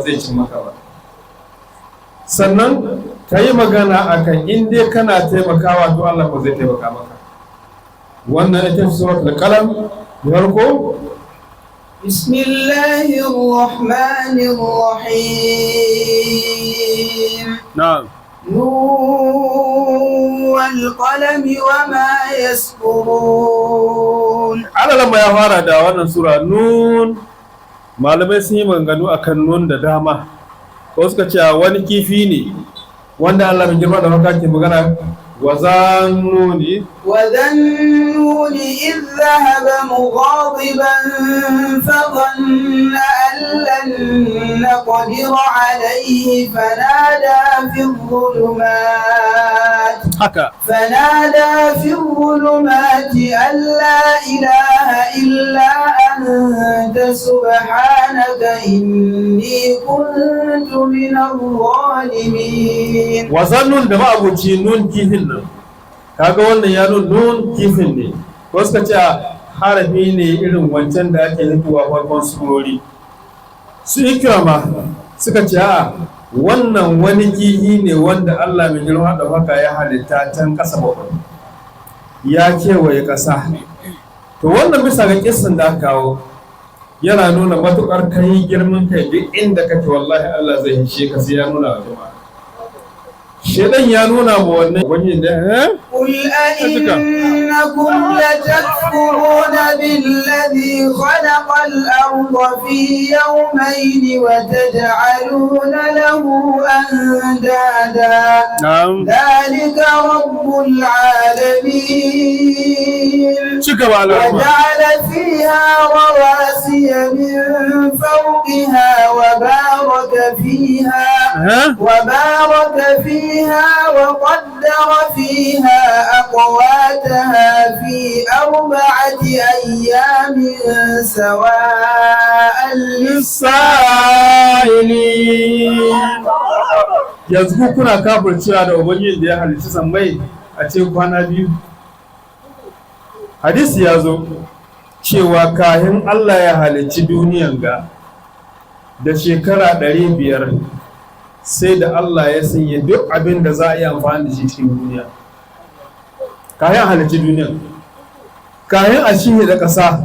Zai cin maka ba. Sannan ka yi magana akan in dai kana taimakawa, to Allah ko zai taimaka maka. Wannan ita ce suratul Qalam da farko. بسم الله الرحمن الرحيم. Na'am. نون والقلم وما يسطرون. Alalama ya fara da wannan sura Nun. Malamai sun yi maganganu akan Nun da dama. Wasu suka ce wani kifi ne wanda Allah mai girma da haka ke magana wa zannuni. وذا النون إذ ذهب مغاضبا فظن أن لن نقدر عليه فنادى في الظلمات أن لا إله إلا أنت سبحانك إني كنت من الظالمين. Wa zannun da ma'abuci nun, kifin nan. Kaga wannan ya nun, nun kifin ne. Wasu ka ce harafi ne irin wancan da ake hitowa farkon surori. Su Ikrama suka ce a wannan wani kihi ne wanda Allah mai girma da haka ya halitta can ƙasa bakwai, ya kewaye ƙasa. To wannan bisa ga kissan da aka kawo yana nuna matukar kai girman kai, duk inda kake wallahi Allah zai hishe ka, sai ya nuna wa jama'a. Shedan ya nuna ma wannan wani da eh. قل أئنكم لتكفرون بالذي خلق الأرض في يومين وتجعلون له أندادا. ذلك رب العالمين. Ci gaba, al'umma. وجعل فيها رواسي من فوقها وبارك فيها وقدر فيها أقواتها في 4 أيام سواء للسائلين. Yanzu ku kuna kafircewa da ubangiji da ya halicci sammai a cikin kwana 2. Hadisi ya zo cewa kahin Allah ya halicci duniyan ga da shekara 500, sai da Allah ya sanya duk abin da za a yi amfani da shi cikin duniya. Kahin a halicci duniyan, kahin a shihe da ƙasa,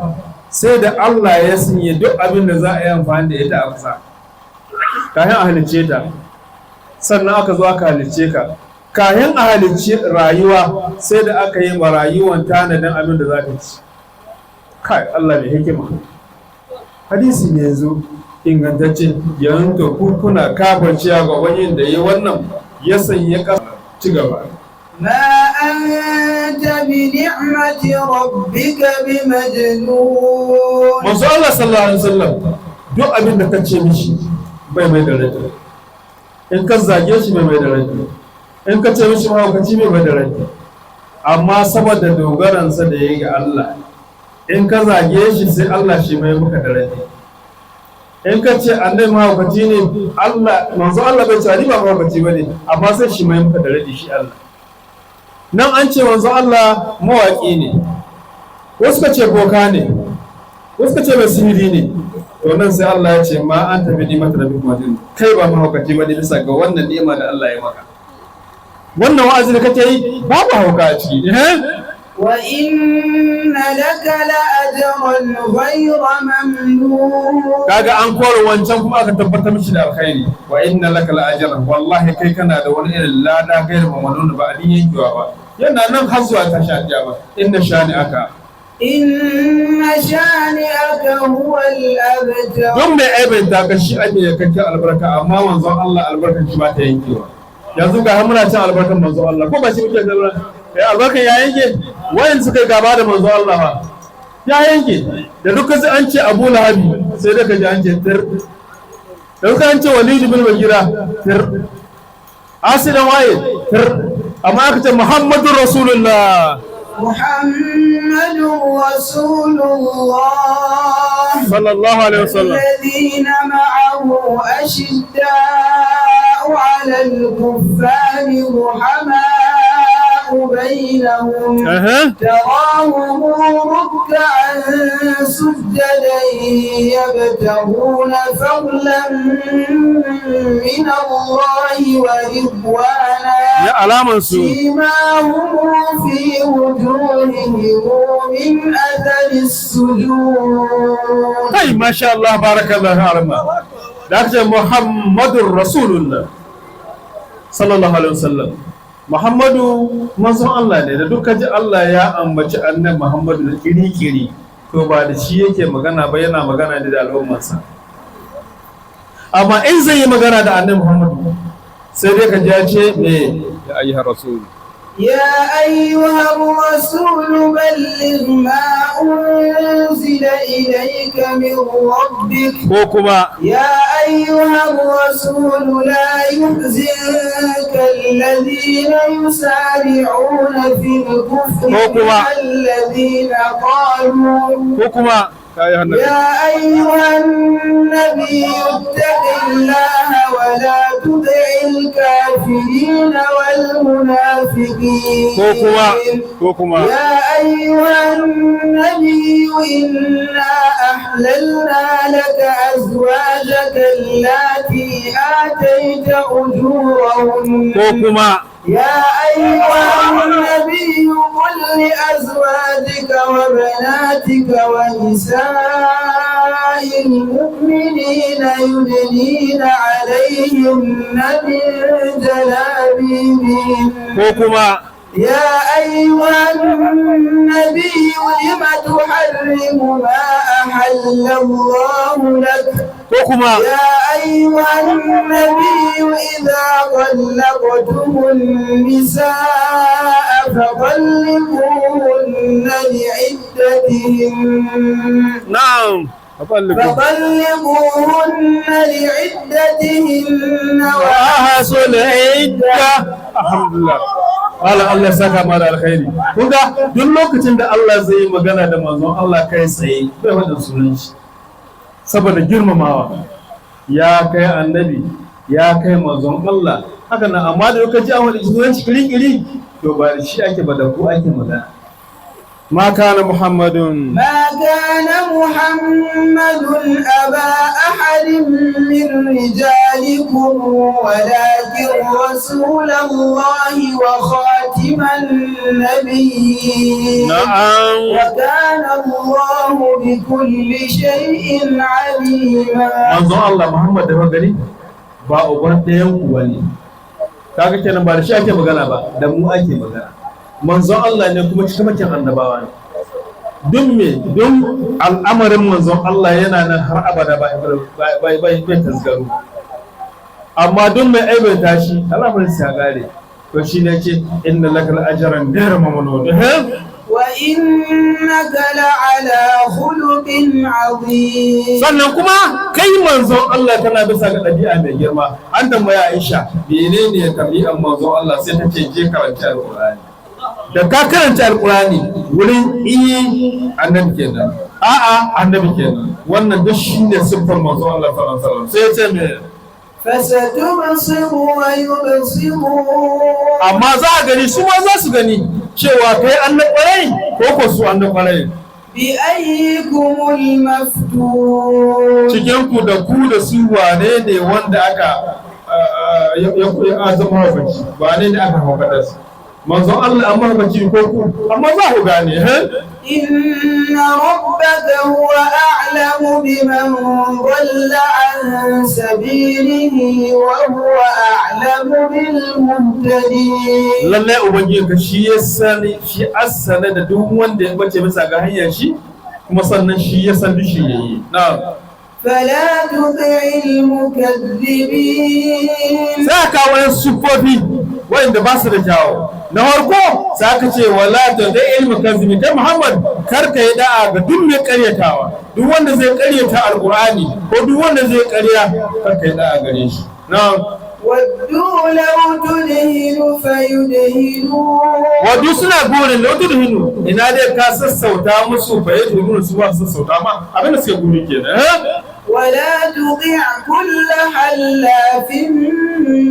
sai da Allah ya sanya duk abin da za a yi amfani da ita a ƙasa kahin a halicce ta. Sannan aka zo aka halicce ka. Kahin a halicci rayuwa, sai da aka yi ma rayuwan tanadin abin da za ta ci. Kai, Allah mai hikima. Hadisi ne yanzu ingantacce. Yanzu ku kuna kafircewa ga wani da ya wannan ya sanya ƙasa. Ci gaba. ما أنت بنعمة ربك بمجنون. Manzo Allah sallallahu alaihi wasallam, duk abin da ka ce mishi bai mai da rai. In ka zage shi bai mai da rai, in ka ce mishi mahaukaci bai mai da rai. Amma saboda dogaransa da ya yi ga Allah, in ka zage shi sai Allah shi mai maka da rai. In ka ce annabi mahaukaci ne, Allah, manzo Allah bai ce ni ba mahaukaci bane, amma sai shi mai maka da rai shi Allah. Nan an ce manzo Allah mawaƙi ne, wasu ka ce boka ne, wasu ka ce mai sihiri ne. To nan sai Allah ya ce ما أنت بنعمة ربك بمجنون, kai ba mahaukaci bane bisa ga wannan ni'ima da Allah ya maka. Wannan wa'azi da kake yi babu hauka a ciki, eh. وإن لك لأجرا غير ممنون. Kaga an kore wancan kuma aka tabbatar mishi da alkhairi. وإن لك لأجرا, wallahi kai kana da wani irin lada غير ممنون, ba abin yankewa ba, yana nan har zuwa tashi kiyama. إن شانئك إن شانئك هو الأبتر. Don mai aibanta ka shi ake yankakken albarka, amma manzon Allah albarkan shi ba ta yankewa. Yanzu ga har muna cin albarkan manzon Allah, ko ba shi muke albarka? Eh, albarkan ya yanke? Wayan suka yi gaba da manzon Allah ba ya yanke. Da duk sai an ce Abu Lahabi, sai da ka ji an ce tir. Da duk an ce Walid bin Mugira, tir. Asidan waye, tir. Amma aka ce Muhammadur Rasulullah. محمد رسول الله. Sallallahu alaihi wasallam. الذين معه أشداء على الكفار رحماء بينهم. Aha. تراهم ركعا سجدا يبتغون فضلا من الله ورضوانا. Ya alaman su. سيماهم في وجوههم من أثر السجود. Kai, masha Allah, barakallahu arma. Da aka ce Muhammadur Rasulullah sallallahu alaihi wasallam, Muhammadu manzon Allah ne. Da duka ji Allah ya ambaci annabi Muhammadu da kiri-kiri, to ba da shi yake magana ba, yana magana ne da al'ummarsa. Amma in zai yi magana da annabi Muhammadu, sai dai ka ji ya ce me? يا أيها الرسول. يا أيها الرسول بلغ ما أنزل إليك من ربك. Ko kuma يا أيها الرسول لا يحزنك الذين يسارعون في الكفر Ko kuma من الذين قالوا ko kuma يا أيها النبي. يا أيها النبي اتق الله ولا تطع الكافرين والمنافقين. Ko kuma ko kuma يا أيها النبي إنا أحللنا لك أزواجك اللاتي آتيت أجورهن. Ko kuma يا أيها النبي قل لأزواجك وبناتك ونساء المؤمنين يدنين عليهن من جلابيبهن. Ko kuma يا أيها النبي لم تحرم ما أحل الله لك؟ Ko kuma يا أيها النبي إذا طلقتم النساء فطلقوهن لعدتهن. Na'am. فطلقوهن لعدتهن. وأحصوا العدة. Alhamdulillah. Allah, Allah ya saka mana alkhairi. Kun ga duk lokacin da Allah zai yi magana da manzon Allah kai tsaye, bai wannan sunan shi saboda girmamawa. Ya kai annabi, ya kai manzon Allah, haka nan. Amma da lokaci an wani sunan shi kiri-kiri, to ba da shi ake ba, da ku ake magana. ما كان محمد ما كان محمد أبا أحد من رجالكم ولكن رسول الله وخاتم النبيين. Na'am. وكان الله بكل شيء عليما. Manzon Allah Muhammad da gani ba uban ɗayan ku bane. Kaga kenan ba da shi ake magana ba, da mu ake magana. Manzon Allah ne kuma cikamakin annabawa ne. Duk me duk al'amarin manzon Allah yana nan har abada, ba ba ba bai tasgaro. Amma duk mai aibata shi, al'amarin sa ya gare. To shi ne ce إن لك لأجرا غير ممنون. وإنك لعلى خلق عظيم. Sannan kuma kai manzon Allah kana bisa ga ɗabi'a mai girma. An tambaya Aisha menene ɗabi'an manzon Allah, sai ta ce je karanta Alƙur'ani. Da ka karanta Alƙur'ani wurin iya annabi kenan, a'a annabi kenan. Wannan duk shine siffar manzon Allah sallallahu alaihi wasallam. Sai ya ce me? فستبصر ويبصرون. Amma za a gani, su ma za su gani cewa kai an na ƙwarai ko ko su an na ƙwarai. بأيكم المفتون. Cikin ku da ku da su, wane ne wanda aka ya zama mahaukaci? Wane ne aka haukata su? Manzon Allah an mahaukaci ko ku? Amma za ku gane he. إن ربك هو أعلم بمن ضل عن سبيله وهو أعلم بالمهتدين. Lallai ubangijinka shi ya sani, shi asane da duk wanda ya bace bisa ga hanyar shi, kuma sannan shi ya san duk shi yayi. Na'am. فلا تطع المكذبين. Sai aka kawo wani siffofi wanda ba su da kyawu. Na farko sai aka ce ولا تطع المكذبين. Kai Muhammad, kar ka yi da'a ga duk mai karyatawa. Duk wanda zai karyata Alqur'ani ko duk wanda zai karya, kar ka yi da'a gare shi. Na'am. ودوا لو تدهن فيدهنون. ودوا suna burin لو تدهن, ina dai ka sassauta musu, فيدهنون, su ba su sassauta ma. Abinda suke guri kenan, eh? ولا تطع كل حلاف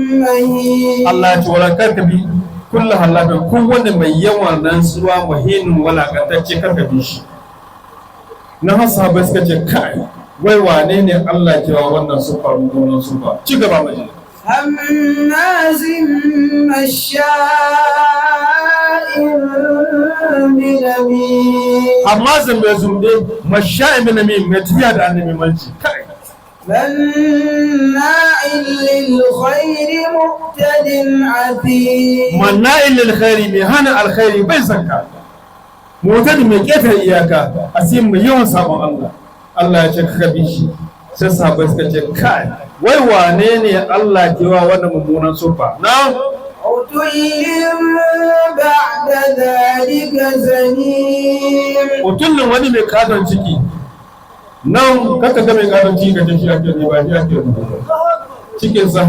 مهين. Allah ya ce wala kar ka bi Kullu halafin, kowane mai yawan rantsuwa, muhinin, walakantacce, karka bi shi. Na sahabbai suka ce, kai, wai wane ne Allah ke wa wannan sufa, mummunan sufa? Ci gaba mu ji. هماز مشاء بنميم. Amma mai zumbe, masha'in binamim, mai tafiya da annamimanci, kai. مناع للخير معتد عثيم. Manna'in lil khairi, mai hana alkhairi, bai zakka, mutane mai ƙetare iyaka, asim, mai yawan sabon Allah. Allah ya ce ka bi shi. Sai sahabbai suka ce, kai, wai wane ne Allah ke wa wannan mummunan sufa na? عتل بعد ذلك زنيم. Mutumin wani mai katon ciki nan, kaka ga mai katon ciki ka ce shi ake ne, ba shi ake ne, cikin sa.